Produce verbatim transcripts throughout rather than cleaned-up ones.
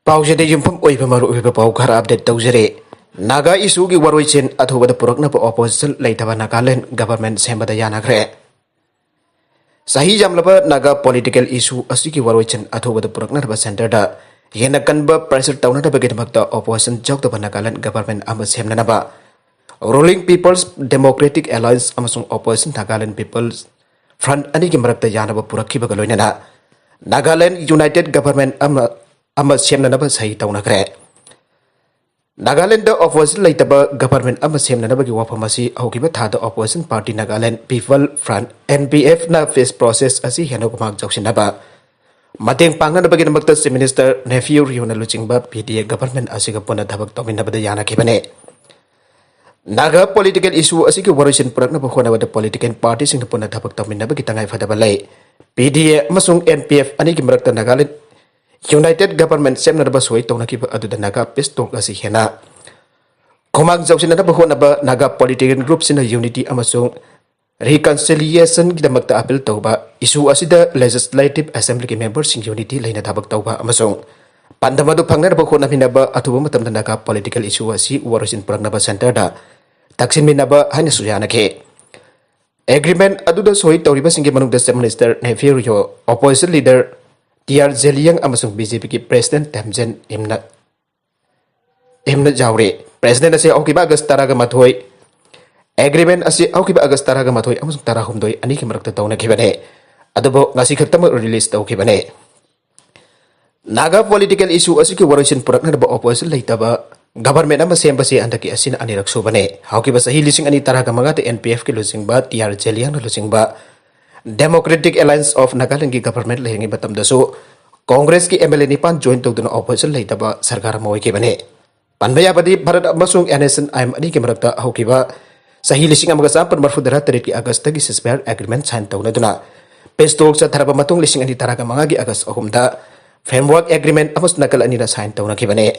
ꯄꯥꯎꯁꯤꯗ ꯌꯨꯝꯐꯝ ꯑꯣꯏꯕ ꯃꯔꯨꯑꯣꯏꯕ ꯄꯥꯎ ꯈꯔ ꯑꯞꯗꯦꯠ ꯇꯧꯖꯔꯤ꯫ ꯅꯥꯒꯥ ꯏꯁꯨꯒꯤ ꯋꯥꯔꯣꯏꯁꯤꯟ ꯑꯊꯨꯕꯗ ꯄꯨꯔꯛꯅꯕ ꯑꯣꯄꯣꯖꯤꯁꯟ ꯂꯩꯇꯕ ꯅꯥꯒꯥꯂꯦꯟ ꯒꯚꯔꯟꯃꯦꯟꯠ ꯁꯦꯝꯕꯗ ꯌꯥꯅꯈ꯭ꯔꯦ꯫ ꯆꯍꯤ ꯌꯥꯝꯂꯕ ꯅꯥꯒꯥ ꯄꯣꯂꯤꯇꯤꯀꯦꯜ ꯏꯁꯨ ꯑꯁꯤꯒꯤ ꯋꯥꯔꯣꯏꯁꯤꯟ ꯑꯊꯨꯕꯗ ꯄꯨꯔꯛꯅꯅꯕ ꯁꯦꯟꯇꯔꯗ ꯍꯦꯟꯅ ꯀꯟꯕ ꯄ꯭ꯔꯦꯁꯔ ꯇꯧꯅꯅꯕꯒꯤꯗꯃꯛꯇ ꯑꯣꯄꯣꯖꯤꯁꯟ ꯌꯥꯎꯗꯕ ꯅꯥꯒꯥꯂꯦꯟ ꯒꯚꯔꯟꯃꯦꯟꯠ ꯑꯃ ꯁꯦꯝꯅꯅꯕ ꯔꯨꯂꯤꯡ ꯄꯤꯄꯜꯁ ꯗꯦꯃꯣꯀ꯭ꯔꯦꯇꯤꯛ ꯑꯦꯂꯥꯏꯟꯁ ꯑꯃꯁꯨꯡ ꯑꯣꯄꯣꯖꯤꯁꯟ ꯅꯥꯒꯥꯂꯦꯟ ꯄꯤꯄꯜꯁ ꯐ꯭ꯔꯟꯠ ꯑꯅꯤꯒꯤ ꯃꯔꯛꯇ ꯌꯥꯅꯕ ꯄꯨꯔꯛꯈꯤꯕꯒ ꯂꯣꯏꯅꯅ ꯅꯥꯒꯥꯂꯦꯟ ꯌꯨꯅꯥꯏꯇꯦꯗ ꯒꯚꯔꯟꯃꯦꯟꯠ ꯑꯃ, ꯑꯃ ꯁꯦꯝꯅꯅꯕ ꯁꯍꯤ ꯇꯧꯅꯈ꯭ꯔꯦ꯫ ꯅꯥꯒꯥꯂꯦꯟꯗ ꯑꯣꯄꯣꯖꯤꯁꯟ ꯂꯩꯇꯕ ꯒꯚꯔꯟꯃꯦꯟꯠ ꯑꯃ ꯁꯦꯝꯅꯅꯕꯒꯤ ꯋꯥꯐꯝ ꯑꯁꯤ ꯍꯧꯈꯤꯕ ꯊꯥꯗ opposition party Nagaland people front, NPFꯅ ꯄꯤꯁ ꯄ꯭ꯔꯣꯁꯦꯁ ꯑꯁꯤ ꯍꯦꯟꯅ ꯈꯨꯃꯥꯡ ꯆꯥꯎꯁꯤꯟꯅꯕ ꯃꯇꯦꯡ ꯄꯥꯡꯅꯅꯕꯒꯤꯗꯃꯛꯇ ꯆꯤꯐ ꯃꯤꯅꯤꯁꯇꯔ ꯅꯦꯐꯤꯌꯨ ꯔꯤꯑꯣꯅ ꯂꯨꯆꯤꯡꯕ PDA ꯒꯚꯔꯟꯃꯦꯟꯠ ꯑꯁꯤꯒ ꯄꯨꯟꯅ ꯊꯕꯛ ꯇꯧꯃꯤꯟꯅꯕꯗ ꯌꯥꯅꯈꯤꯕꯅꯤ꯫ ꯅꯥꯒꯥ ꯄꯣꯂꯤꯇꯤꯀꯦꯜ ꯏꯁꯨ ꯑꯁꯤꯒꯤ ꯋꯥꯔꯣꯏꯁꯤꯟ ꯄꯨꯔꯛꯅꯕ ꯍꯣꯠꯅꯕꯗ ꯄꯣꯂꯤꯇꯤꯀꯦꯜ ꯄꯥꯔꯇꯤꯁꯤꯡꯅ ꯄꯨꯟꯅ ꯊꯕꯛ ꯇꯧꯃꯤꯟꯅꯕꯒꯤ ꯇꯉꯥꯏꯐꯗꯕ ꯂꯩ꯫ PDA ꯑꯃꯁꯨꯡ NPF ꯑꯅꯤꯒꯤ ꯃꯔꯛꯇ ꯅꯥꯒꯥꯂꯦꯟ ꯌꯨꯅꯥꯏꯇꯦꯗ ꯒꯚꯔꯟꯃꯦꯟꯠ ꯁꯦꯝꯅꯅꯕ ꯁꯣꯏ ꯇꯧꯅꯈꯤꯕ ꯑꯗꯨꯗ ꯅꯥꯒꯥ ꯄꯤꯁ ꯇꯣꯛ ꯑꯁꯤ ꯍꯦꯟꯅ ꯈꯨꯃꯥꯡ ꯆꯥꯎꯁꯤꯟꯅꯅꯕ ꯍꯣꯠꯅꯕ ꯅꯥꯒꯥ ꯄꯣꯂꯤꯇꯤꯀꯦꯜ ꯒ꯭ꯔꯨꯞꯁꯤꯡꯅ ꯌꯨꯅꯤꯇꯤ ꯑꯃꯁꯨꯡ ꯔꯤꯀꯟꯁꯤꯂꯤꯌꯦꯁꯟꯒꯤꯗꯃꯛꯇ ꯑꯄꯤꯜ ꯇꯧꯕ, ꯏꯁꯨ ꯑꯁꯤꯗ ꯂꯦꯖꯤꯁꯂꯦꯇꯤꯚ ꯑꯦꯁꯦꯝꯕ꯭ꯂꯤꯒꯤ ꯃꯦꯝꯕꯔꯁꯤꯡ ꯌꯨꯅꯤꯇꯤ ꯂꯩꯅ ꯊꯕꯛ ꯇꯧꯕ ꯑꯃꯁꯨꯡ ꯄꯥꯟꯗꯝ ꯑꯗꯨ ꯐꯪꯅꯅꯕ ꯍꯣꯠꯅꯃꯤꯟꯅꯕ ꯑꯊꯨꯕ ꯃꯇꯝꯗ ꯅꯥꯒꯥ ꯄꯣꯂꯤꯇꯤꯀꯦꯜ ꯏꯁꯨ ꯑꯁꯤ ꯋꯥꯔꯣꯏꯁꯤꯟ ꯄꯨꯔꯛꯅꯕ ꯁꯦꯟꯇꯔꯗ ꯇꯛꯁꯤꯟꯃꯤꯟꯅꯕ ꯍꯥꯏꯅꯁꯨ ꯌꯥꯅꯈꯤ꯫ ꯑꯦꯒ꯭ꯔꯤꯃꯦꯟꯠ ꯑꯗꯨꯗ ꯁꯣꯏ ꯇꯧꯔꯤꯕꯁꯤꯡꯒꯤ ꯃꯅꯨꯡꯗ chief minister Neiphiu Rio, opposition leader T R Zeliang ꯑꯃꯁꯨꯡ BJPꯒꯤ ꯄ꯭ꯔꯦꯁꯤꯗꯦꯟꯠ ꯇꯦꯝꯖꯦꯟ ꯏꯝꯅ, ꯏꯝꯅ ꯌꯥꯎꯔꯤ꯫ ꯄ꯭ꯔꯦꯁꯤꯗꯦꯟꯠ ꯑꯁꯤ ꯍꯧꯈꯤꯕ ꯑꯥꯒꯁ ꯇꯔꯥꯒ ꯃꯥꯊꯣꯏ, ꯑꯦꯒ꯭ꯔꯤꯃꯦꯟꯠ ꯑꯁꯤ ꯍꯧꯈꯤꯕ ꯑꯥꯒꯁ ꯇꯔꯥꯒ ꯃꯥꯊꯣꯏ ꯑꯃꯁꯨꯡ ꯇꯔꯥꯍꯨꯝꯗꯣꯏ ꯑꯅꯤꯒꯤ ꯃꯔꯛꯇ ꯇꯧꯅꯈꯤꯕꯅꯤ꯫ ꯑꯗꯨꯕꯨ ꯉꯁꯤ ꯈꯛꯇꯃꯛ ꯔꯤꯂꯤꯖ ꯇꯧꯈꯤꯕꯅꯤ꯫ ꯅꯥꯒꯥ ꯄꯣꯂꯤꯇꯤꯀꯦꯜ ꯏꯁꯨ ꯑꯁꯤꯒꯤ ꯋꯥꯔꯣꯏꯁꯤꯟ ꯄꯨꯔꯛꯅꯅꯕ ꯑꯣꯄꯣꯖꯤꯁꯟ ꯂꯩꯇꯕ ꯒꯚꯔꯟꯃꯦꯟꯠ ꯑꯃ ꯁꯦꯝꯕꯁꯤ ꯍꯟꯗꯛꯀꯤ ꯑꯁꯤꯅ ꯑꯅꯤꯔꯛ ꯁꯨꯕꯅꯤ꯫ ꯍꯧꯈꯤꯕ ꯆꯍꯤ ꯂꯤꯁꯤꯡ ꯑꯅꯤ ꯇꯔꯥꯒ ꯃꯉꯥꯗ NPFꯀꯤ ꯂꯨꯆꯤꯡꯕ ꯇꯤ ꯑꯥꯔ ꯖꯦꯂꯤꯌꯪꯅ ꯂꯨꯆꯤꯡꯕ ꯗꯦꯃꯣꯀ꯭ꯔꯦꯇꯤꯛ ꯑꯦꯂꯥꯏꯟꯁ ꯑꯣꯐ ꯅꯥꯒꯥꯂꯦꯟꯒꯤ ꯒꯚꯔꯟꯃꯦꯟꯠ ꯂꯩꯔꯤꯉꯩ ꯃꯇꯝꯗꯁꯨ ꯀꯣꯡꯒ꯭ꯔꯦꯁꯀꯤ MLA ꯅꯤꯄꯥꯟ ꯖꯣꯏꯟ ꯇꯧꯗꯨꯅ ꯑꯣꯄꯣꯖꯤꯁꯟ ꯂꯩꯇꯕ ꯁꯔꯀꯥꯔ ꯑꯃ ꯑꯣꯏꯈꯤꯕꯅꯤ꯫ ꯄꯟꯕ ꯌꯥꯕꯗꯤ ꯚꯥꯔꯠ ꯑꯃꯁꯨꯡ NSCN-IM ꯑꯅꯤꯒꯤ ꯃꯔꯛꯇ ꯍꯧꯈꯤꯕ ꯆꯍꯤ ꯂꯤꯁꯤꯡ ꯑꯃꯒ ꯆꯥꯃꯥꯄꯟ ꯃꯔꯤꯐꯨ ꯇꯔꯥ ꯇꯔꯦꯠꯀꯤ ꯑꯥꯒꯁꯇꯒꯤ ceasefire agreement sign ꯇꯧꯅꯗꯨꯅ peace talk ꯆꯠꯊꯔꯕ ꯃꯇꯨꯡ ꯂꯤꯁꯤꯡ ꯑꯅꯤ ꯇꯔꯥꯒ ꯃꯉꯥꯒꯤ ꯑꯥꯒꯁ ꯑꯍꯨꯝꯗ framework agreement ꯑꯃꯁꯨ ꯅꯥꯀꯜ ꯑꯅꯤꯅ sign ꯇꯧꯅꯈꯤꯕꯅꯤ꯫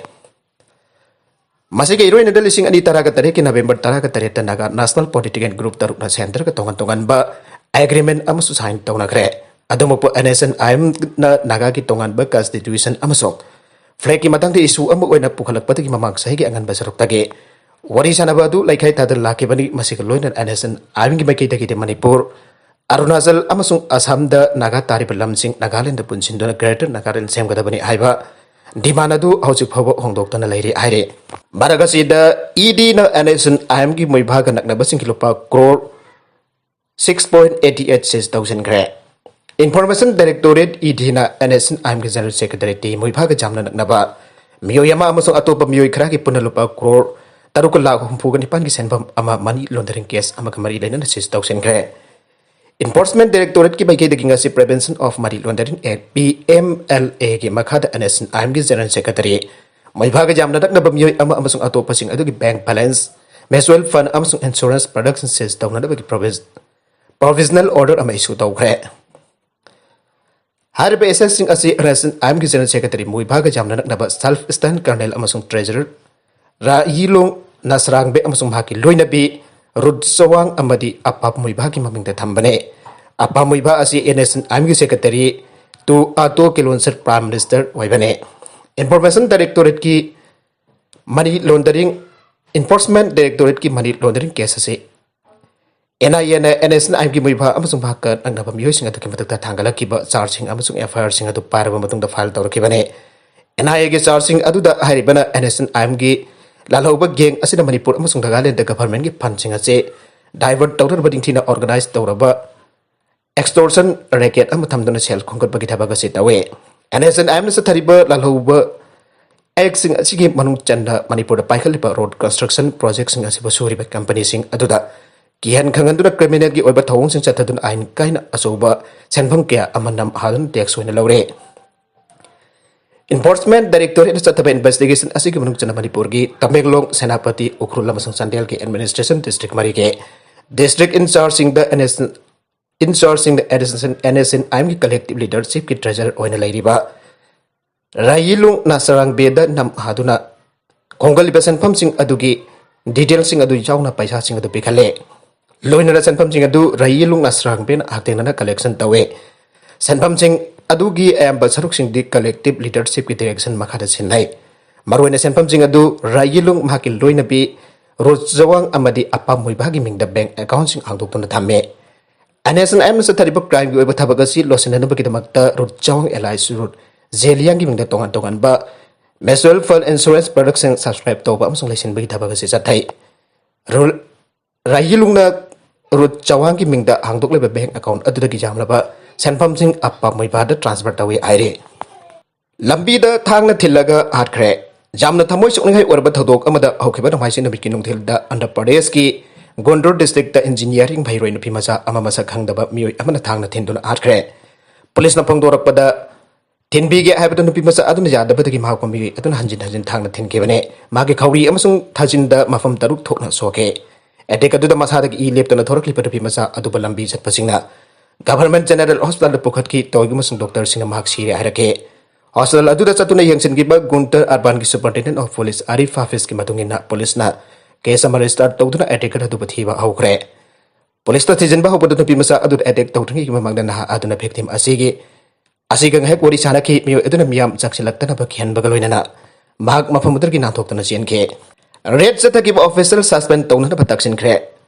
ꯃꯁꯤꯒ ꯏꯔꯣꯏꯅꯅ ꯂꯤꯁꯤꯡ ꯑꯅꯤ ꯇꯔꯥꯒ ꯇꯔꯦꯠꯀꯤ ꯅꯕꯦꯝꯕꯔ ꯇꯔꯥꯒ ꯇꯔꯦꯠꯇ ꯅꯥꯒꯥ ꯅꯦꯁꯅꯦꯜ ꯄꯣꯂꯤꯇꯤꯀꯦꯜ ꯒ꯭ꯔꯨꯞ ꯇꯔꯨꯛꯅ ꯁꯦꯟꯇꯔꯒ ꯇꯣꯉꯥꯟ ꯇꯣꯉꯥꯟꯕ ꯑꯦꯒ꯭ꯔꯤꯃꯦꯟꯠ ꯑꯃꯁꯨ sign ꯇꯧꯅꯈ꯭ꯔꯦ꯫ ꯑꯗꯨꯃꯛꯄꯨ NSCN-IMꯅ ꯅꯥꯒꯥꯒꯤ ꯇꯣꯉꯥꯟꯕ ꯀꯟꯁꯇꯤꯇ꯭ꯌꯨꯁꯟ ꯑꯃꯁꯨꯡ ꯐ꯭ꯂꯦꯒꯀꯤ ꯃꯇꯥꯡꯗ ꯏꯁꯨ ꯑꯃ ꯑꯣꯏꯅ ꯄꯨꯈꯠꯂꯛꯄꯗꯒꯤ ꯃꯃꯥꯡ ꯆꯍꯤꯒꯤ ꯑꯉꯟꯕ ꯁꯔꯨꯛꯇꯒꯤ ꯋꯥꯔꯤ ꯁꯥꯟꯅꯕ ꯑꯗꯨ ꯂꯩꯈꯥꯏ ꯊꯥꯗꯅ ꯂꯥꯛꯈꯤꯕꯅꯤ꯫ ꯃꯁꯤꯒ ꯂꯣꯏꯅꯅ ꯑꯦꯟ ꯑꯦꯁ ꯑꯦꯟ ꯑꯥꯏ ꯑꯦꯝꯒꯤ ꯃꯥꯏꯀꯩꯗꯒꯤꯗꯤ ꯃꯅꯤꯄꯨꯔ, ꯑꯔꯨꯅꯥꯆꯜ ꯑꯃꯁꯨꯡ ꯑꯁꯥꯝꯗ ꯅꯥꯒꯥ ꯇꯥꯔꯤꯕ ꯂꯝꯁꯤꯡ ꯅꯥꯒꯥꯂꯦꯟꯗ ꯄꯨꯟꯁꯤꯟꯗꯨꯅ ꯒ꯭ꯔꯦꯇꯔ ꯅꯥꯒꯥꯂꯦꯟ ꯁꯦꯝꯒꯗꯕꯅꯤ ꯍꯥꯏꯕ ꯗꯤꯃꯥꯟ ꯑꯗꯨ ꯍꯧꯖꯤꯛ ꯐꯥꯎꯕ ꯍꯣꯡꯗꯣꯛꯇꯅ ꯂꯩꯔꯤ ꯍꯥꯏꯔꯤ꯫ ꯃꯔꯛ ꯑꯁꯤꯗ ꯏ ꯗꯤꯅ ꯑꯦꯟ ꯑꯦꯁ ꯑꯦꯟ ꯑꯥꯏ ꯑꯦꯝꯒꯤ ꯃꯣꯏꯚꯥꯒ ꯅꯛꯅꯕꯁꯤꯡꯒꯤ ꯂꯨꯄꯥ crore six point eighty eight seize ꯇꯧꯁꯤꯟꯈ꯭ꯔꯦ꯫ Information Directorate, ꯏ ꯗꯤꯅ ꯑꯦꯟ ꯑꯦꯁ ꯑꯦꯟ ꯑꯥꯏ ꯑꯦꯝꯒꯤ ꯖꯦꯅꯔꯦꯜ ꯁꯦꯀ꯭ꯔꯦꯇꯔꯤ ꯇꯤ ꯃꯣꯏꯚꯥꯒ ꯌꯥꯝꯅ ꯅꯛꯅꯕ ꯃꯤꯑꯣꯏ ꯑꯃ ꯑꯃꯁꯨꯡ ꯑꯇꯣꯞꯄ ꯃꯤꯑꯣꯏ ꯈꯔꯒꯤ ꯄꯨꯟꯅ ꯂꯨꯄꯥ ꯀ꯭ꯔꯣꯔ ꯇꯔꯨꯛ ꯂꯥꯈ ꯍꯨꯝꯐꯨꯒ ꯅꯤꯄꯥꯟꯒꯤ ꯁꯦꯟꯐꯝ ꯑꯃ ꯃꯅꯤ ꯂꯣꯟꯗꯔꯤꯡ ꯀꯦꯁ ꯑꯃꯒ ꯃꯔꯤ ꯂꯩꯅꯅ ꯁꯤꯖ ꯇꯧꯁꯤꯟꯈ꯭ꯔꯦ꯫ ꯏꯟꯐꯣꯔꯁꯃꯦꯟ ꯗꯥꯏꯔꯦꯛꯇꯣꯔꯦꯠꯀꯤ ꯃꯥꯏꯀꯩꯗꯒꯤ ꯉꯁꯤ Prevention of Money Laundering Act, P M L ꯑꯦꯒꯤ ꯃꯈꯥꯗ ꯑꯦꯟ ꯑꯦꯁ ꯑꯦꯟ ꯑꯥꯏ ꯑꯦꯝꯒꯤ ꯖꯦꯅꯔꯦꯜ ꯁꯦꯀ꯭ꯔꯦꯇꯔꯤ ꯃꯣꯏꯚꯥꯒ ꯌꯥꯝꯅ ꯅꯛꯅꯕ ꯃꯤꯑꯣꯏ ꯑꯃ ꯑꯃꯁꯨꯡ ꯑꯇꯣꯞꯄꯁꯤꯡ ꯑꯗꯨꯒꯤ ꯕꯦꯡꯛ ꯕꯦꯂꯦꯟꯁ, ꯃ꯭ꯌꯨꯆꯨꯋꯦꯜ ꯐꯟꯗ ꯑꯃꯁꯨꯡ ꯏꯟꯁꯨꯔꯦꯟꯁ ꯄ꯭ꯔꯗꯛꯁꯤꯡ ꯁꯤꯖ ꯇꯧꯅꯅꯕꯒꯤ ꯄ꯭ꯔꯣꯚꯤꯁ ꯄ꯭ꯔꯣꯚꯤꯖꯅꯦꯜ ꯑꯣꯔꯗꯔ ꯑꯃ ꯏꯁꯨ ꯇꯧꯈ꯭ꯔꯦ꯫ ꯍꯥꯏꯔꯤꯕ ꯑꯦꯁꯦꯠꯁꯤꯡ ꯑꯁꯤ ꯑꯦꯟ ꯑꯦꯁ ꯑꯦꯟ ꯑꯥꯏ ꯑꯦꯝꯒꯤ ꯖꯦꯅꯔꯦꯜ ꯁꯦꯀ꯭ꯔꯦꯇꯔꯤ ꯃꯣꯏꯚꯥꯒ ꯌꯥꯝꯅ ꯅꯛꯅꯕ ꯁꯦꯜꯐ ꯁ꯭ꯇꯦꯟꯗ ꯀꯔꯅꯦꯜ ꯑꯃꯁꯨꯡ ꯇ꯭ꯔꯦꯖꯔꯔ ꯔꯥꯌꯤꯂꯣꯡ ꯅꯁꯔꯥꯡꯕꯦ ꯑꯃꯁꯨꯡ ꯃꯍꯥꯛꯀꯤ ꯂꯣꯏꯅꯕꯤ ꯔꯨꯠ ꯆꯋꯥꯡ ꯑꯃꯗꯤ ꯑꯄꯥꯞ ꯃꯣꯏꯚꯥꯒꯤ ꯃꯃꯤꯡꯗ ꯊꯝꯕꯅꯤ꯫ ꯑꯄꯥꯞ ꯃꯣꯏꯚꯥ ꯑꯁꯤ ꯑꯦꯟ ꯑꯦꯁ ꯑꯦꯟ ꯑꯥꯏ ꯑꯦꯝꯒꯤ secretary two Ato Kilonser prime minister ꯑꯣꯏꯕꯅꯤ꯫ ꯏꯟꯐꯣꯔꯃꯦꯁꯟ ꯗꯥꯏꯔꯦꯛꯇꯣꯔꯦꯠꯀꯤ ꯃꯅꯤ ꯂꯣꯟꯗꯔꯤꯡ, ꯏꯟꯐꯣꯔꯁꯃꯦꯟ ꯗꯥꯏꯔꯦꯛꯇꯣꯔꯦꯠꯀꯤ ꯃꯅꯤ ꯂꯣꯟꯗꯔꯤꯡ ꯀꯦꯁ ꯑꯁꯤ ꯑꯦꯟ ꯑꯥꯏ ꯑꯦꯅ ꯑꯦꯟ ꯑꯦꯁ ꯑꯦꯟ ꯑꯥꯏ ꯑꯦꯝꯒꯤ ꯃꯣꯏꯚꯥ ꯑꯃꯁꯨꯡ ꯃꯍꯥꯛꯀ ꯅꯛꯅꯕ ꯃꯤꯑꯣꯏꯁꯤꯡ ꯑꯗꯨꯒꯤ ꯃꯊꯛꯇ ꯊꯥꯡꯒꯠꯂꯛꯈꯤꯕ ꯆꯥꯔꯖꯁꯤꯡ ꯑꯃꯁꯨꯡ ꯑꯦꯐ ꯑꯥꯏ ꯑꯥꯔꯁꯤꯡ ꯑꯗꯨ ꯄꯥꯏꯔꯕ ꯃꯇꯨꯡꯗ ꯐꯥꯏꯜ ꯇꯧꯔꯛꯈꯤꯕꯅꯤ꯫ ꯑꯦꯟ ꯑꯥꯏ ꯑꯦꯒꯤ ꯆꯥꯔꯖꯁꯤꯡ ꯑꯗꯨꯗ ꯍꯥꯏꯔꯤꯕꯅ ꯑꯦꯟ ꯑꯦꯁ ꯑꯦꯟ ꯑꯥꯏ ꯑꯦꯝꯒꯤ ꯂꯥꯜꯍꯧꯕ ꯒꯦꯡ ꯑꯁꯤꯅ ꯃꯅꯤꯄꯨꯔ ꯑꯃꯁꯨꯡ ꯅꯥꯒꯥꯂꯦꯟꯗ ꯒꯚꯔꯟꯃꯦꯟꯠꯀꯤ ꯐꯟꯁꯤꯡ ꯑꯁꯤ ꯗꯥꯏꯚꯔꯠ ꯇꯧꯅꯅꯕ ꯅꯤꯡꯊꯤꯅ ꯑꯣꯔꯒꯅꯥꯏꯖ ꯇꯧꯔꯕ ꯑꯦꯛꯁꯇꯣꯔꯁꯟ ꯔꯦꯀꯦꯠ ꯑꯃ ꯊꯝꯗꯨꯅ ꯁꯦꯜ ꯈꯣꯝꯒꯠꯄꯒꯤ ꯊꯕꯛ ꯑꯁꯤ ꯇꯧꯏ꯫ ꯑꯦꯟ ꯑꯦꯁ ꯑꯦꯟ ꯑꯥꯏ ꯑꯦꯝꯅ ꯆꯠꯊꯔꯤꯕ ꯂꯥꯜꯍꯧꯕ ꯑꯦꯛꯁꯤꯡ ꯑꯁꯤꯒꯤ ꯃꯅꯨꯡ ꯆꯟꯅ ꯃꯅꯤꯄꯨꯔꯗ ꯄꯥꯏꯈꯠꯂꯤꯕ ꯔꯣꯗ ꯀꯟꯁꯇ꯭ꯔꯛꯁꯟ ꯄ꯭ꯔꯣꯖꯦꯛꯁꯤꯡ ꯑꯁꯤꯕꯨ ꯁꯨꯔꯤꯕ ꯀꯝꯄꯅꯤꯁꯤꯡ ꯑꯗꯨꯗ ꯀꯤꯍꯟ ꯈꯪꯍꯟꯗꯨꯅ ꯀ꯭ꯔꯤꯃꯤꯅꯦꯜꯒꯤ ꯑꯣꯏꯕ ꯊꯧꯑꯣꯡꯁꯤꯡ ꯆꯠꯊꯗꯨꯅ ꯑꯥꯏꯟ ꯀꯥꯏꯅ ꯑꯆꯧꯕ ꯁꯦꯟꯐꯝ ꯀꯌꯥ ꯑꯃ ꯅꯝ ꯍꯥꯗꯨꯅ ꯇꯦꯛꯁ ꯑꯣꯏꯅ ꯂꯧꯔꯦ꯫ ꯏꯟꯐꯣꯔꯁꯃꯦꯟ ꯗꯥꯏꯔꯦꯛꯇꯣꯔꯦꯠꯅ ꯆꯠꯊꯕ ꯏꯟꯚꯦꯁꯇꯤꯒꯦꯁꯟ ꯑꯁꯤꯒꯤ ꯃꯅꯨꯡ ꯆꯟꯅ ꯃꯅꯤꯄꯨꯔꯒꯤ ꯇꯃꯦꯡꯂꯣꯡ, ꯁꯦꯅꯥꯄꯇꯤ, ꯎꯈ꯭ꯔꯨꯜ ꯑꯃꯁꯨꯡ ꯆꯥꯟꯗꯦꯜꯒꯤ ꯑꯦꯗꯃꯤꯅꯤꯁꯇ꯭ꯔꯦꯁꯟ ꯗꯤꯁꯇ꯭ꯔꯤꯛ ꯃꯔꯤꯒꯤ ꯗꯤꯁꯇ꯭ꯔꯤꯛ ꯏꯟꯆꯥꯔꯖꯁꯤꯡꯗ ꯑꯦꯟ ꯑꯦꯁ ꯏꯟꯆꯥꯔꯖꯁꯤꯡꯗ ꯑꯦꯟ ꯑꯦꯁ ꯑꯦꯟ ꯑꯥꯏ ꯑꯦꯝꯒꯤ ꯀꯂꯦꯛꯇꯤꯚ ꯂꯤꯗꯔꯁꯤꯞꯀꯤ ꯇ꯭ꯔꯦꯖꯔꯔ ꯑꯣꯏꯅ ꯂꯩꯔꯤꯕ ꯔꯥꯌꯤꯂꯨꯡ ꯅꯥꯁꯔꯥꯡꯕꯦꯗ ꯅꯝ ꯍꯥꯗꯨꯅ ꯈꯣꯝꯒꯠꯂꯤꯕ ꯁꯦꯟꯐꯝꯁꯤꯡ ꯑꯗꯨꯒꯤ ꯗꯤꯇꯦꯜꯁꯤꯡ ꯑꯗꯨ ꯌꯥꯎꯅ ꯄꯩꯁꯥꯁꯤꯡ ꯑꯗꯨ ꯄꯤꯈꯠꯂꯦ꯫ ꯂꯣꯏꯅꯅ ꯁꯦꯟꯐꯝꯁꯤꯡ ꯑꯗꯨ ꯔꯥꯌꯤꯂꯨꯡ ꯅꯥꯁꯔꯥꯡꯕꯦꯅ ꯍꯛꯊꯦꯡꯅꯅ ꯀꯂꯦꯛꯁꯟ ꯇꯧꯋꯦ꯫ ꯁꯦꯟꯐꯝꯁꯤꯡ ꯑꯗꯨꯒꯤ ꯑꯌꯥꯝꯕ ꯁꯔꯨꯛꯁꯤꯡꯗꯤ collective leadershipꯀꯤ direction ꯃꯈꯥꯗ ꯁꯤꯟꯅꯩ꯫ ꯃꯔꯨꯑꯣꯏꯅ ꯁꯦꯟꯐꯝꯁꯤꯡ ꯑꯗꯨ ꯔꯥꯏꯌꯤꯂꯨꯡ, ꯃꯍꯥꯛꯀꯤ ꯂꯣꯏꯅꯕꯤ ꯔꯨꯠ ꯖꯋꯥꯡ ꯑꯃꯗꯤ ꯑꯄꯥ ꯃꯣꯏꯕꯥꯒꯤ ꯃꯤꯡꯗ bank accountꯁꯤꯡ ꯍꯥꯡꯗꯣꯛꯇꯨꯅ ꯊꯝꯃꯤ꯫ NSNIMꯅ ꯆꯠꯊꯔꯤꯕ crimeꯒꯤ ꯑꯣꯏꯕ ꯊꯕꯛ ꯑꯁꯤ ꯂꯣꯏꯁꯤꯟꯅꯅꯕꯒꯤꯗꯃꯛꯇ ꯔꯨꯠ ꯖꯋꯥꯡ alias ꯔꯨꯠ ꯖꯦꯂꯤꯌꯥꯡꯒꯤ ꯃꯤꯡꯗ ꯇꯣꯉꯥꯟ ꯇꯣꯉꯥꯟꯕ mutual fund insurance productꯁꯤꯡ subscribe ꯇꯧꯕ ꯑꯃꯁꯨꯡ ꯂꯩꯁꯤꯟꯕꯒꯤ ꯊꯕꯛ ꯑꯁꯤ ꯆꯠꯊꯩ꯫ ꯔꯨꯠ ꯔꯥꯏꯌꯤꯂꯨꯡꯅ ꯔꯨꯠ ꯖꯋꯥꯡꯒꯤ ꯃꯤꯡꯗ ꯍꯥꯡꯗꯣꯛꯂꯤꯕ bank account ꯑꯗꯨꯗꯒꯤ ꯌꯥꯝꯂꯕ ꯁꯦꯟꯐꯝꯁꯤꯡ ꯑꯄꯥ ꯃꯣꯏꯕꯥꯗ transfer ꯇꯧꯏ ꯍꯥꯏꯔꯤ꯫ ꯂꯝꯕꯤꯗ ꯊꯥꯡꯅ ꯊꯤꯜꯂꯒ ꯍꯥꯠꯈ꯭ꯔꯦ꯫ ꯌꯥꯝꯅ ꯊꯃꯣꯏ ꯁꯣꯛꯅꯤꯡꯉꯥꯏ ꯑꯣꯏꯔꯕ ꯊꯧꯗꯣꯛ ꯑꯃꯗ ꯍꯧꯈꯤꯕ ꯅꯣꯡꯃꯥꯏꯖꯤꯡ ꯅꯨꯃꯤꯠꯀꯤ ꯅꯨꯡꯊꯤꯜꯗ ꯑꯟꯙ꯭ꯔ ꯄ꯭ꯔꯗꯦꯁꯀꯤ ꯒꯨꯟꯇꯨꯔ districtꯇ engineering ꯃꯍꯩꯔꯣꯏ ꯅꯨꯄꯤ ꯃꯆꯥ ꯑꯃ ꯃꯁꯛ ꯈꯪꯗꯕ ꯃꯤꯑꯣꯏ ꯑꯃꯅ ꯊꯥꯡꯅ ꯊꯤꯟꯗꯨꯅ ꯍꯥꯠꯈ꯭ꯔꯦ꯫ ꯄꯨꯂꯤꯁꯅ ꯐꯣꯡꯗꯣꯔꯛꯄꯗ, ꯊꯤꯟꯕꯤꯒꯦ ꯍꯥꯏꯕꯗ ꯅꯨꯄꯤ ꯃꯆꯥ ꯑꯗꯨꯅ ꯌꯥꯗꯕꯗꯒꯤ ꯃꯍꯥꯛꯄꯨ ꯃꯤꯑꯣꯏ ꯑꯗꯨꯅ ꯍꯟꯖꯤꯟ ꯍꯟꯖꯤꯟ ꯊꯥꯡꯅ ꯊꯤꯟꯈꯤꯕꯅꯤ꯫ ꯃꯍꯥꯛꯀꯤ ꯈꯧꯔꯤ ꯑꯃꯁꯨꯡ ꯊꯥꯖꯤꯟꯗ ꯃꯐꯝ ꯇꯔꯨꯛ ꯊꯣꯛꯅ ꯁꯣꯛꯈꯤ꯫ Attack ꯑꯗꯨꯗ ꯃꯁꯥꯗꯒꯤ ꯏ ꯂꯦꯞꯇꯅ ꯊꯣꯔꯛꯂꯤꯕ ꯅꯨꯄꯤ ꯃꯆꯥ ꯑꯗꯨꯕꯨ ꯂꯝꯕꯤ ꯆꯠꯄꯁꯤꯡꯅ Government General Hospitalꯗ ꯄꯨꯈꯠꯈꯤ꯫ ꯇꯧꯏ ꯑꯃꯁꯨꯡ doctorꯁꯤꯡꯅ ꯃꯍꯥꯛ ꯁꯤꯔꯦ ꯍꯥꯏꯔꯛꯈꯤ꯫ Hospital ꯑꯗꯨꯗ ꯆꯠꯇꯨꯅ ꯌꯦꯡꯁꯤꯟꯈꯤꯕ Guntur Urbanꯒꯤ Superintendent of Police Arif ꯍꯥꯐꯤꯖꯀꯤ ꯃꯇꯨꯡ ꯏꯟꯅ, ꯄꯨꯂꯤꯁꯅ case ꯑꯃ register ꯇꯧꯗꯨꯅ attacker ꯑꯗꯨꯕꯨ ꯊꯤꯕ ꯍꯧꯈ꯭ꯔꯦ꯫ ꯄꯨꯂꯤꯁꯅ ꯊꯤꯖꯤꯟꯕ ꯍꯧꯕꯗ ꯅꯨꯄꯤ ꯃꯆꯥ ꯑꯗꯨꯗ attack ꯇꯧꯗ꯭ꯔꯤꯉꯩꯒꯤ ꯃꯃꯥꯡꯗ ꯅꯍꯥ ꯑꯗꯨꯅ victim ꯑꯁꯤꯒꯤ, ꯑꯁꯤꯒ ꯉꯥꯏꯍꯥꯛ ꯋꯥꯔꯤ ꯁꯥꯅꯈꯤ꯫ ꯃꯤꯑꯣꯏ ꯑꯗꯨꯅ ꯃꯤꯌꯥꯝ ꯆꯪꯁꯤꯜꯂꯛꯇꯅꯕ ꯀꯤꯍꯟꯕꯒ ꯂꯣꯏꯅꯅ ꯃꯍꯥꯛ ꯃꯐꯝ ꯑꯗꯨꯗꯒꯤ ꯅꯥꯟꯊꯣꯛꯇꯨꯅ ꯆꯦꯟꯈꯤ꯫ Raid ꯆꯠꯊꯈꯤꯕ official suspend ꯇꯧꯅꯅꯕ ꯇꯛꯁꯤꯟꯈ꯭ꯔꯦ꯫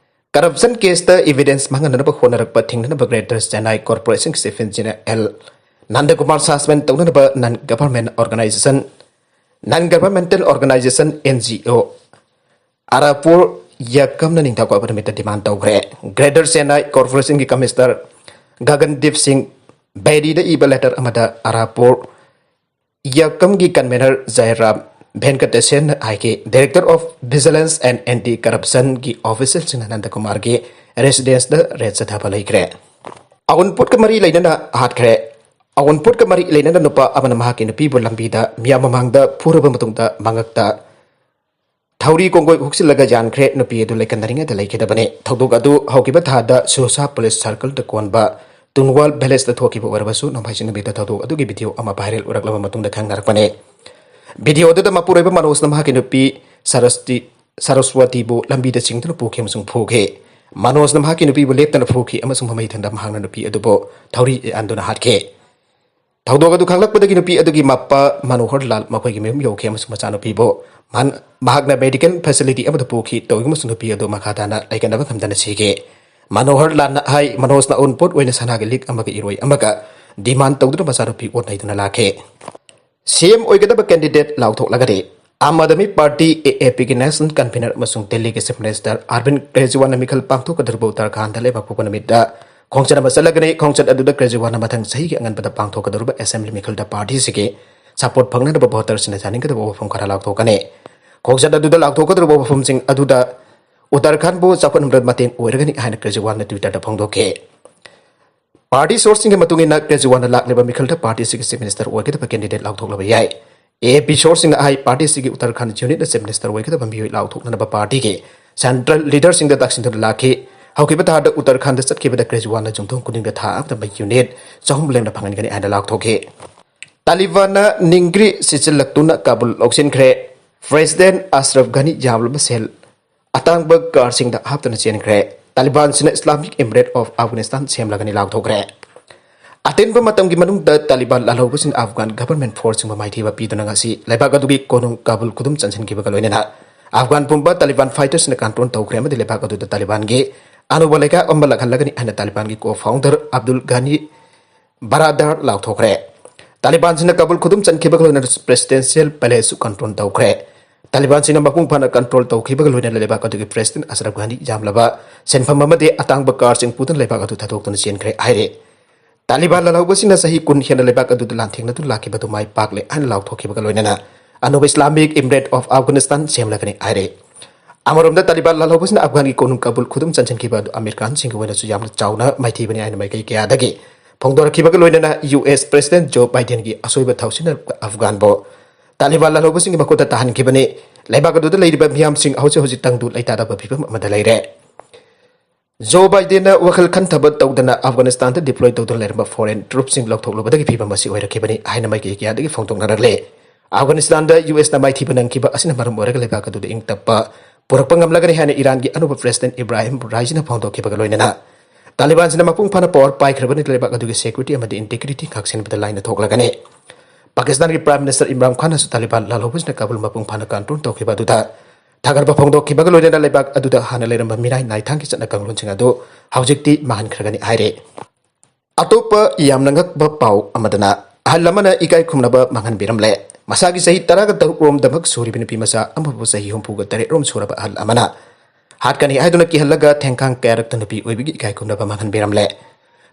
Corruption caseꯇ evidence ꯃꯥꯡꯍꯟꯅꯅꯕ ꯍꯣꯠꯅꯔꯛꯄ ꯊꯤꯡꯅꯅꯕ Greater Chennai Corporation Chief Engineer L Nandakumar suspend ꯇꯧꯅꯅꯕ non government organization, non governmental organization, NGO ꯑꯔꯥꯄꯨꯔ ꯌꯥꯀꯝꯅ ꯅꯤꯡꯊꯧꯀꯥꯕ ꯅꯨꯃꯤꯠꯇ demand ꯇꯧꯈ꯭ꯔꯦ꯫ Greater Chennai Corporationꯒꯤ Commissioner ꯒꯒꯟꯗꯤꯞ ꯁꯤꯡ ꯕꯦꯗꯤꯗ ꯏꯕ letter ꯑꯃꯗ ꯑꯔꯥꯄꯨꯔ ꯌꯥꯀꯝꯒꯤ convener ꯖꯌꯔꯥꯝ ꯚꯦꯟꯀꯇꯦꯁꯟꯅ ꯍꯥꯏꯈꯤ, Director of Vigilance and Anti Corruptionꯒꯤ officialꯁꯤꯡꯅ ꯅꯟꯗꯀꯨꯃꯥꯔꯒꯤ residenceꯗ raid ꯆꯠꯊꯕ ꯂꯩꯈ꯭ꯔꯦ꯫ ꯑꯋꯨꯟꯄꯣꯠꯀ ꯃꯔꯤ ꯂꯩꯅꯅ ꯍꯥꯠꯈ꯭ꯔꯦ꯫ ꯑꯋꯨꯟꯄꯣꯠꯀ ꯃꯔꯤ ꯂꯩꯅꯅ ꯅꯨꯄꯥ ꯑꯃꯅ ꯃꯍꯥꯛꯀꯤ ꯅꯨꯄꯤꯕꯨ ꯂꯝꯕꯤꯗ ꯃꯤꯌꯥꯝ ꯃꯃꯥꯡꯗ ꯐꯨꯔꯕ ꯃꯇꯨꯡꯗ ꯃꯉꯛꯇ ꯊꯧꯔꯤ ꯀꯣꯡꯒꯣꯏ ꯍꯨꯛꯆꯤꯜꯂꯒ ꯌꯥꯟꯈ꯭ꯔꯦ꯫ ꯅꯨꯄꯤ ꯑꯗꯨ ꯂꯩꯀꯟꯅꯔꯤꯉꯩꯗ ꯂꯩꯈꯤꯗꯕꯅꯤ꯫ ꯊꯧꯗꯣꯛ ꯑꯗꯨ ꯍꯧꯈꯤꯕ ꯊꯥꯗ ꯁꯨꯁꯥ police circleꯗ ꯀꯣꯟꯕ ꯇꯨꯟꯋꯥꯜ villageꯇ ꯊꯣꯛꯈꯤꯕ ꯑꯣꯏꯔꯕꯁꯨ, ꯅꯣꯡꯃꯥꯏꯖꯤꯡ ꯅꯨꯃꯤꯠꯇ ꯊꯧꯗꯣꯛ ꯑꯗꯨꯒꯤ video ꯑꯃ viral ꯑꯣꯏꯔꯛꯂꯕ ꯃꯇꯨꯡꯗ ꯈꯪꯅꯔꯛꯄꯅꯤ꯫ Video ꯑꯗꯨꯗ ꯃꯄꯨꯔꯣꯏꯕ ꯃꯅꯣꯖꯅ ꯃꯍꯥꯛꯀꯤ ꯅꯨꯄꯤ ꯁꯔꯁꯇꯤ, ꯁꯔꯁꯋꯇꯤꯕꯨ ꯂꯝꯕꯤꯗ ꯆꯤꯡꯗꯨꯅ ꯄꯨꯈꯤ ꯑꯃꯁꯨꯡ ꯐꯨꯈꯤ꯫ ꯃꯅꯣꯖꯅ ꯃꯍꯥꯛꯀꯤ ꯅꯨꯄꯤꯕꯨ ꯂꯦꯞꯇꯅ ꯐꯨꯈꯤ ꯑꯃꯁꯨꯡ ꯃꯃꯩ ꯊꯟꯗ ꯃꯍꯥꯛꯅ ꯅꯨꯄꯤ ꯑꯗꯨꯕꯨ ꯊꯧꯔꯤ ꯌꯥꯟꯗꯨꯅ ꯍꯥꯠꯈꯤ꯫ ꯊꯧꯗꯣꯛ ꯑꯗꯨ ꯈꯪꯂꯛꯄꯗꯒꯤ ꯅꯨꯄꯤ ꯑꯗꯨꯒꯤ ꯃꯄꯥ ꯃꯅꯣꯍꯔ ꯂꯥꯜ ꯃꯈꯣꯏꯒꯤ ꯃꯌꯨꯝ ꯌꯧꯈꯤ ꯑꯃꯁꯨꯡ ꯃꯆꯥꯅꯨꯄꯤꯕꯨ ꯃꯍꯥꯛꯅ medical facility ꯑꯃꯗ ꯄꯨꯈꯤ꯫ ꯇꯧꯏꯒꯨꯝꯕꯁꯨꯡ ꯅꯨꯄꯤ ꯑꯗꯨ ꯃꯈꯥ ꯇꯥꯅ ꯂꯩꯀꯟꯅꯕ ꯉꯝꯗꯅ ꯁꯤꯈꯤ꯫ ꯃꯅꯣꯍꯔ ꯂꯥꯜꯅ ꯍꯥꯏ, ꯃꯅꯣꯖꯅ ꯑꯎꯟꯄꯣꯠ ꯑꯣꯏꯅ ꯁꯅꯥꯒꯤ ꯂꯤꯛ ꯑꯃꯒ ꯏꯔꯣꯏ ꯑꯃꯒ demand ꯇꯧꯗꯨꯅ ꯃꯆꯥꯅꯨꯄꯤ ꯑꯣꯠ ꯅꯩꯗꯨꯅ ꯂꯥꯛꯈꯤ꯫ ꯁꯤ ꯑꯦꯝ ꯑꯣꯏꯒꯗꯕ candidate ꯂꯥꯎꯊꯣꯛꯂꯒꯗꯤ Aam Aadmi party, AAP ꯒꯤ national convener ꯑꯃꯁꯨꯡ ꯗꯦꯜꯂꯤꯒꯤ chief minister ꯑꯔꯕꯤꯟ ꯀꯦꯖ꯭ꯔꯤꯋꯥꯜꯅ ꯃꯤꯈꯜ ꯄꯥꯡꯊꯣꯛꯀꯗꯧꯔꯤꯕ ꯎꯠꯇꯔꯈꯥꯟꯗ ꯂꯩꯕꯥꯛ ꯄꯣꯛꯄ ꯅꯨꯃꯤꯠꯇ ꯈꯣꯡꯆꯠ ꯑꯃ ꯆꯠꯂꯒꯅꯤ꯫ ꯈꯣꯡꯆꯠ ꯑꯗꯨꯗ ꯀꯦꯖ꯭ꯔꯤꯋꯥꯜꯅ ꯃꯊꯪ ꯆꯍꯤꯒꯤ ꯑꯉꯟꯕꯗ ꯄꯥꯡꯊꯣꯛꯀꯗꯧꯔꯤꯕ assembly ꯃꯤꯈꯜꯗ ꯄꯥꯔꯇꯤꯁꯤꯒꯤ support ꯐꯪꯅꯅꯕ voterꯁꯤꯡꯅ ꯌꯥꯅꯤꯡꯒꯗꯕ ꯋꯥꯐꯝ ꯈꯔ ꯂꯥꯎꯊꯣꯛꯀꯅꯤ꯫ ꯈꯣꯡꯆꯠ ꯑꯗꯨꯗ ꯂꯥꯎꯊꯣꯛꯀꯗꯧꯔꯤꯕ ꯋꯥꯐꯝꯁꯤꯡ ꯑꯗꯨꯗ ꯎꯠꯇꯔꯈꯥꯟꯕꯨ ꯆꯥꯎꯈꯠꯍꯟꯕꯗ ꯃꯇꯦꯡ ꯑꯣꯏꯔꯒꯅꯤ ꯍꯥꯏꯅ ꯀꯦꯖ꯭ꯔꯤꯋꯥꯜꯅ Twitterꯗ ꯐꯣꯡꯗꯣꯛꯈꯤ꯫ ꯄꯥꯔꯇꯤ ꯁꯣꯔꯁꯁꯤꯡꯒꯤ ꯃꯇꯨꯡ ꯏꯟꯅ ꯀꯦꯖ꯭ꯔꯤꯋꯥꯜꯅ ꯂꯥꯛꯂꯤꯕ ꯃꯤꯈꯜꯗ ꯄꯥꯔꯇꯤꯁꯤꯒꯤ chief minister ꯑꯣꯏꯒꯗꯕ candidate ꯂꯥꯎꯊꯣꯛꯂꯕ ꯌꯥꯏ꯫ AAP ꯁꯣꯔꯁꯁꯤꯡꯅ ꯍꯥꯏ, ꯄꯥꯔꯇꯤꯁꯤꯒꯤ ꯎꯠꯇꯔꯈꯥꯟꯗ unitꯅ chief minister ꯑꯣꯏꯒꯗꯕ ꯃꯤꯑꯣꯏ ꯂꯥꯎꯊꯣꯛꯅꯅꯕ ꯄꯥꯔꯇꯤꯒꯤ central leaderꯁꯤꯡꯗ ꯇꯥꯛꯁꯤꯟꯗꯨꯅ ꯂꯥꯛꯈꯤ꯫ ꯍꯧꯈꯤꯕ ꯊꯥꯗ ꯎꯠꯇꯔꯈꯥꯟꯗ ꯆꯠꯈꯤꯕꯗ ꯀꯦꯖ꯭ꯔꯤꯋꯥꯜꯅ ꯌꯨꯝꯊꯣꯡ ꯈꯨꯗꯤꯡꯗ ꯊꯥ ꯑꯃꯗ ꯃꯩ unit ꯆꯍꯨꯝ ꯂꯦꯝꯅ ꯐꯪꯍꯟꯒꯅꯤ ꯍꯥꯏꯅ ꯂꯥꯎꯊꯣꯛꯈꯤ꯫ ꯇꯥꯂꯤꯕꯥꯟꯅ ꯅꯤꯡꯒ꯭ꯔꯤ ꯁꯤꯠꯆꯤꯜꯂꯛꯇꯨꯅ ꯀꯥꯕꯨꯜ ꯂꯧꯁꯤꯟꯈ꯭ꯔꯦ꯫ President ꯑꯁ꯭ꯔꯐ ꯘꯅꯤ ꯌꯥꯝꯂꯕ ꯁꯦꯜ ꯑꯇꯥꯡꯕ ꯀꯥꯔꯁꯤꯡꯗ ꯍꯥꯞꯇꯨꯅ ꯆꯦꯟꯈ꯭ꯔꯦ꯫ ꯇꯥꯂꯤꯕꯥꯟꯁꯤꯅ Islamic Emirate of Afghanistan ꯁꯦꯝꯂꯒꯅꯤ ꯂꯥꯎꯊꯣꯛꯈ꯭ꯔꯦ꯫ ꯑꯇꯦꯟꯕ ꯃꯇꯝꯒꯤ ꯃꯅꯨꯡꯗ ꯇꯥꯂꯤꯕꯥꯟ ꯂꯥꯜꯍꯧꯕꯁꯤꯡꯅ ꯑꯐꯒꯥꯟ government forceꯁꯤꯡꯕꯨ ꯃꯥꯏꯊꯤꯕ ꯄꯤꯗꯨꯅ ꯉꯁꯤ ꯂꯩꯕꯥꯛ ꯑꯗꯨꯒꯤ ꯀꯣꯅꯨꯡ ꯀꯥꯕꯨꯜ ꯈꯨꯗꯨꯝ ꯆꯟꯁꯤꯟꯈꯤꯕꯒ ꯂꯣꯏꯅꯅ ꯑꯐꯒꯥꯟ ꯄꯨꯝꯕ ꯇꯥꯂꯤꯕꯥꯟ fighterꯁꯤꯡꯅ control ꯇꯧꯈ꯭ꯔꯦ ꯑꯃꯗꯤ ꯂꯩꯕꯥꯛ ꯑꯗꯨꯗ ꯇꯥꯂꯤꯕꯥꯟꯒꯤ ꯑꯅꯧꯕ ꯂꯩꯉꯥꯛ ꯑꯃ ꯂꯥꯛꯍꯜꯂꯒꯅꯤ ꯍꯥꯏꯅ ꯇꯥꯂꯤꯕꯥꯟꯒꯤ co-founder ꯑꯕꯗꯨꯜ ꯘꯅꯤ ꯕꯔꯥꯗꯥꯔ ꯂꯥꯎꯊꯣꯛꯈ꯭ꯔꯦ꯫ ꯇꯥꯂꯤꯕꯥꯟꯁꯤꯡꯅ ꯀꯥꯕꯨꯜ ꯈꯨꯗꯨꯝ ꯆꯟꯈꯤꯕꯒ ꯂꯣꯏꯅꯅ presidential palaceꯁꯨ control ꯇꯧꯈ꯭ꯔꯦ꯫ ꯇꯥꯂꯤꯕꯥꯟꯁꯤꯡꯅ ꯃꯄꯨꯡ ꯐꯥꯅ control ꯇꯧꯈꯤꯕꯒ ꯂꯣꯏꯅꯅ ꯂꯩꯕꯥꯛ ꯑꯗꯨꯒꯤ president ꯑꯁ꯭ꯔꯐ ꯘꯅꯤ ꯌꯥꯝꯂꯕ ꯁꯦꯟꯐꯝ ꯑꯃꯗꯤ ꯑꯇꯥꯡꯕ ꯀꯥꯔꯁꯤꯡ ꯄꯨꯗꯨꯅ ꯂꯩꯕꯥꯛ ꯑꯗꯨ ꯊꯥꯗꯣꯛꯇꯨꯅ ꯆꯦꯟꯈ꯭ꯔꯦ ꯍꯥꯏꯔꯦ꯫ ꯇꯥꯂꯤꯕꯥꯟ ꯂꯥꯜꯍꯧꯕꯁꯤꯡꯅ ꯆꯍꯤ ꯀꯨꯟ ꯍꯦꯟꯅ ꯂꯩꯕꯥꯛ ꯑꯗꯨꯗ ꯂꯥꯟꯊꯦꯡꯅꯗꯨꯅ ꯂꯥꯛꯈꯤꯕ ꯑꯗꯨ ꯃꯥꯏ ꯄꯥꯛꯂꯦ ꯍꯥꯏꯅ ꯂꯥꯎꯊꯣꯛꯈꯤꯕꯒ ꯂꯣꯏꯅꯅ ꯑꯅꯧꯕ Islamic Emirate of Afghanistan ꯁꯦꯝꯂꯒꯅꯤ ꯍꯥꯏꯔꯦ꯫ ꯑꯃꯔꯣꯝꯗ ꯇꯥꯂꯤꯕꯥꯟ ꯂꯥꯜꯍꯧꯕꯁꯤꯅ ꯑꯐꯒꯥꯟꯒꯤ ꯀꯣꯅꯨꯡ ꯀꯥꯕꯨꯜ ꯈꯨꯗꯨꯝ ꯆꯟꯁꯤꯟꯈꯤꯕ ꯑꯗꯨ ꯑꯃꯦꯔꯤꯀꯥꯟꯁꯤꯡꯒꯤ ꯑꯣꯏꯅꯁꯨ ꯌꯥꯝꯅ ꯆꯥꯎꯅ ꯃꯥꯏꯊꯤꯕꯅꯤ ꯍꯥꯏꯅ ꯃꯥꯏꯀꯩ ꯀꯌꯥꯗꯒꯤ ꯐꯣꯡꯗꯣꯔꯛꯈꯤꯕꯒ ꯂꯣꯏꯅꯅ US president ꯖꯣ ꯕꯥꯏꯗꯦꯟꯒꯤ ꯑꯁꯣꯏꯕ ꯊꯧꯁꯤꯟꯅ ꯑꯐꯒꯥꯟꯕꯨ ꯇꯥꯂꯤꯕꯥꯟ ꯂꯥꯜꯍꯧꯕꯁꯤꯡꯒꯤ ꯃꯈꯨꯠꯇ ꯇꯥꯍꯟꯈꯤꯕꯅꯤ꯫ ꯂꯩꯕꯥꯛ ꯑꯗꯨꯗ ꯂꯩꯔꯤꯕ ꯃꯤꯌꯥꯝꯁꯤꯡ ꯍꯧꯖꯤꯛ ꯍꯧꯖꯤꯛ ꯇꯪꯗꯨ ꯂꯩꯇꯥꯗꯕ ꯐꯤꯕꯝ ꯑꯃꯗ ꯂꯩꯔꯦ꯫ ꯖꯣ ꯕꯥꯏꯗꯦꯟꯅ ꯋꯥꯈꯜ ꯈꯟꯊꯕ ꯇꯧꯗꯅ ꯑꯐꯒꯥꯅꯤꯁꯇꯥꯟꯗ deploy ꯇꯧꯗꯨꯅ ꯂꯩꯔꯝꯕ foreign troopꯁꯤꯡ ꯂꯧꯊꯣꯛꯂꯨꯕꯗꯒꯤ ꯐꯤꯕꯝ ꯑꯁꯤ ꯑꯣꯏꯔꯛꯈꯤꯕꯅꯤ ꯍꯥꯏꯅ ꯃꯥꯏꯀꯩ ꯀꯌꯥꯗꯒꯤ ꯐꯣꯡꯗꯣꯛꯅꯔꯛꯂꯦ꯫ ꯑꯐꯒꯥꯅꯤꯁꯇꯥꯟꯗ USꯅ ꯃꯥꯏꯊꯤꯕ ꯅꯪꯈꯤꯕ ꯑꯁꯤꯅ ꯃꯔꯝ ꯑꯣꯏꯔꯒ ꯂꯩꯕꯥꯛ ꯑꯗꯨꯗ ꯏꯪ ꯇꯞꯄ ꯄꯨꯔꯛꯄ ꯉꯝꯂꯒꯅꯤ ꯍꯥꯏꯅ ꯏꯔꯥꯟꯒꯤ ꯑꯅꯧꯕ president ꯏꯕ꯭ꯔꯥꯍꯤꯝ ꯔꯥꯏꯖꯤꯅ ꯐꯣꯡꯗꯣꯛꯈꯤꯕꯒ ꯂꯣꯏꯅꯅ ꯇꯥꯂꯤꯕꯥꯟꯁꯤꯅ ꯃꯄꯨꯡ ꯐꯥꯅ ꯄꯋꯥꯔ ꯄꯥꯏꯈ꯭ꯔꯕꯅꯤ, ꯂꯩꯕꯥꯛ ꯑꯗꯨꯒꯤ ꯁꯦꯀ꯭ꯌꯨꯔꯤꯇꯤ ꯑꯃꯗꯤ ꯏꯟꯇꯤꯒ꯭ꯔꯤꯇꯤ ꯉꯥꯛꯁꯦꯟꯕꯗ ꯂꯥꯏꯅ ꯊꯣꯛꯂꯒꯅꯤ꯫ ꯄꯥꯀꯤꯁꯇꯥꯟꯒꯤ ꯄ꯭ꯔꯥꯏꯝ ꯃꯤꯅꯤꯁꯇꯔ ꯏꯝꯔꯥꯟ ꯈꯥꯟꯅꯁꯨ ꯇꯥꯂꯤꯕꯥꯟ ꯂꯥꯜꯍꯧꯕꯁꯤꯅ ꯀꯥꯕꯨꯜ ꯃꯄꯨꯡ ꯐꯥꯅ ꯀꯟꯇ꯭ꯔꯣꯜ ꯇꯧꯈꯤꯕ ꯑꯗꯨꯗ ꯊꯥꯒꯠꯄ ꯐꯣꯡꯗꯣꯛꯈꯤꯕꯒ ꯂꯣꯏꯅꯅ ꯂꯩꯕꯥꯛ ꯑꯗꯨꯗ ꯍꯥꯟꯅ ꯂꯩꯔꯝꯕ ꯃꯤꯅꯥꯏ ꯅꯥꯏꯊꯥꯡꯒꯤ ꯆꯠꯅ ꯀꯥꯡꯂꯣꯟꯁꯤꯡ ꯑꯗꯨ ꯍꯧꯖꯤꯛꯇꯤ ꯃꯥꯡꯍꯟꯈ꯭ꯔꯒꯅꯤ ꯍꯥꯏꯔꯦ꯫ ꯑꯇꯣꯞꯄ ꯌꯥꯝꯅ ꯉꯛꯄ ꯄꯥꯎ ꯑꯃꯗꯅ, ꯑꯍꯜ ꯑꯃꯅ ꯏꯀꯥꯏ ꯈꯨꯝꯅꯕ ꯃꯥꯡꯍꯟꯕꯤꯔꯝꯂꯦ꯫ ꯃꯁꯥꯒꯤ ꯆꯍꯤ ꯇꯔꯥꯒ ꯇꯔꯨꯛ ꯔꯣꯝꯗꯃꯛ ꯁꯨꯔꯤꯕ ꯅꯨꯄꯤ ꯃꯆꯥ ꯑꯃꯕꯨ ꯆꯍꯤ ꯍꯨꯝꯐꯨꯒ ꯇꯔꯦꯠ ꯔꯣꯝ ꯁꯨꯔꯕ ꯑꯍꯜ ꯑꯃꯅ ꯍꯥꯠꯀꯅꯤ ꯍꯥꯏꯗꯨꯅ ꯀꯤꯍꯜꯂꯒ ꯊꯦꯡꯈꯥꯡ ꯀꯌꯥꯔꯛꯇ ꯅꯨꯄꯤ ꯑꯣꯏꯕꯒꯤ ꯏꯀꯥꯏ ꯈꯨꯝꯅꯕ ꯃꯥꯡꯍꯟꯕꯤꯔꯝꯂꯦ꯫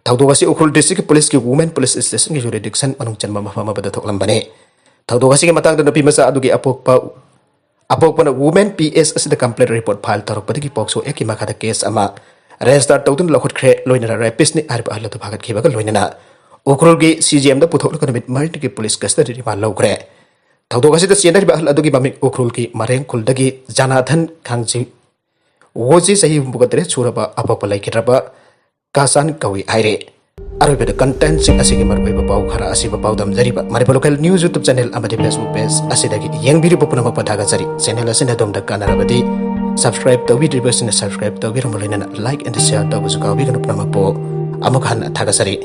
ꯊꯧꯗꯣꯛ ꯑꯁꯤ ꯎꯈ꯭ꯔꯨꯜ ꯗꯤꯁꯇ꯭ꯔꯤꯛꯀꯤ ꯄꯨꯂꯤꯁꯀꯤ ꯋꯨꯃꯦꯟ ꯄꯨꯂꯤꯁ ꯁ꯭ꯇꯦꯁꯟꯒꯤ ꯖꯨꯔꯤꯗꯤꯛꯁꯟ ꯃꯅꯨꯡ ꯆꯟꯕ ꯃꯐꯝ ꯑꯃꯗ ꯊꯣꯛꯂꯝꯕꯅꯤ꯫ ꯊꯧꯗꯣꯛ ꯑꯁꯤꯒꯤ ꯃꯇꯥꯡꯗ ꯅꯨꯄꯤ ꯃꯆꯥ ꯑꯗꯨꯒꯤ ꯑꯄꯣꯛꯄ ꯑꯄꯣꯛꯄꯅ ꯋꯨꯃꯦꯟ ꯄꯤ ꯑꯦꯁ ꯑꯁꯤꯗ ꯀꯝꯄ꯭ꯂꯦꯟ ꯔꯤꯄꯣꯔꯠ ꯐꯥꯏꯜ ꯇꯧꯔꯛꯄꯗꯒꯤ ꯄꯣꯛꯁꯣ ꯑꯦꯛꯀꯤ ꯃꯈꯥꯗ ꯀꯦꯁ ꯑꯃ ꯔꯦꯖꯤꯁꯇꯥꯔ ꯇꯧꯗꯨꯅ ꯂꯧꯈꯠꯈ꯭ꯔꯦ꯫ ꯂꯣꯏꯅꯅ ꯔꯦꯄꯤꯁꯅꯤ ꯍꯥꯏꯔꯤꯕ ꯑꯍꯜ ꯑꯗꯨ ꯐꯥꯒꯠꯈꯤꯕꯒ ꯂꯣꯏꯅꯅ ꯎꯈ꯭ꯔꯨꯜꯒꯤ ꯁꯤ ꯖꯤ ꯑꯦꯝꯗ ꯄꯨꯊꯣꯛꯂꯒ ꯅꯨꯃꯤꯠ ꯃꯔꯤꯅꯤꯒꯤ ꯄꯨꯂꯤꯁ ꯀꯁꯇꯗꯤ ꯔꯤꯃꯥꯟ ꯂꯧꯈ꯭ꯔꯦ꯫ ꯊꯧꯗꯣꯛ ꯑꯁꯤꯗ ꯆꯦꯟꯅꯔꯤꯕ ꯑꯍꯜ ꯑꯗꯨꯒꯤ ꯃꯃꯤꯡ ꯎꯈ꯭ꯔꯨꯜꯒꯤ ꯃꯔꯦꯡ ꯈꯨꯜꯗꯒꯤ ꯖꯅꯥꯊꯟ ꯈꯥꯡꯖꯤ ꯋꯣꯖꯤ, ꯆꯍꯤ ꯍꯨꯝꯐꯨꯒ ꯇꯔꯦꯠ ꯁꯨꯔꯕ, ꯑꯄꯣꯛꯄ ꯂꯩꯈꯤꯗ꯭ꯔꯕ ꯀꯥꯁꯥꯟ ꯀꯧꯏ ꯍꯥꯏꯔꯦ꯫ ꯑꯔꯣꯏꯕꯗ ꯀꯟꯇꯦꯟꯁꯤꯡ ꯑꯁꯤꯒꯤ ꯃꯔꯨꯑꯣꯏꯕ ꯄꯥꯎ ꯈꯔ ꯑꯁꯤꯕꯨ ꯄꯥꯎꯗꯝꯖꯔꯤꯕ Manipur local news YouTube channel ꯑꯃꯗꯤ ꯐꯦꯁꯕꯨꯛ ꯄꯦꯖ ꯑꯁꯤꯗꯒꯤ ꯌꯦꯡꯕꯤꯔꯤꯕ ꯄꯨꯝꯅꯃꯛꯄꯨ ꯊꯥꯒꯠꯆꯔꯤ꯫ ꯆꯦꯅꯦꯜ ꯑꯁꯤꯅ ꯑꯗꯣꯝꯗ ꯀꯥꯟꯅꯔꯕꯗꯤ ꯁꯕꯁꯀ꯭ꯔꯥꯏꯕ ꯇꯧꯕꯤꯗ꯭ꯔꯤꯕꯁꯤꯡꯅ ꯁꯕꯁꯀ꯭ꯔꯥꯏꯕ ꯇꯧꯕꯤꯔꯝꯕ ꯂꯣꯏꯅꯅ ꯂꯥꯏꯛ ꯑꯦꯟ ꯁꯤꯌꯥꯔ ꯇꯧꯕꯁꯨ ꯀꯥꯎꯕꯤꯒꯅꯨ꯫ ꯄꯨꯝꯅꯃꯛꯄꯨ ꯑꯃꯨꯛ ꯍꯟꯅ ꯊꯥꯒꯠꯆꯔꯤ꯫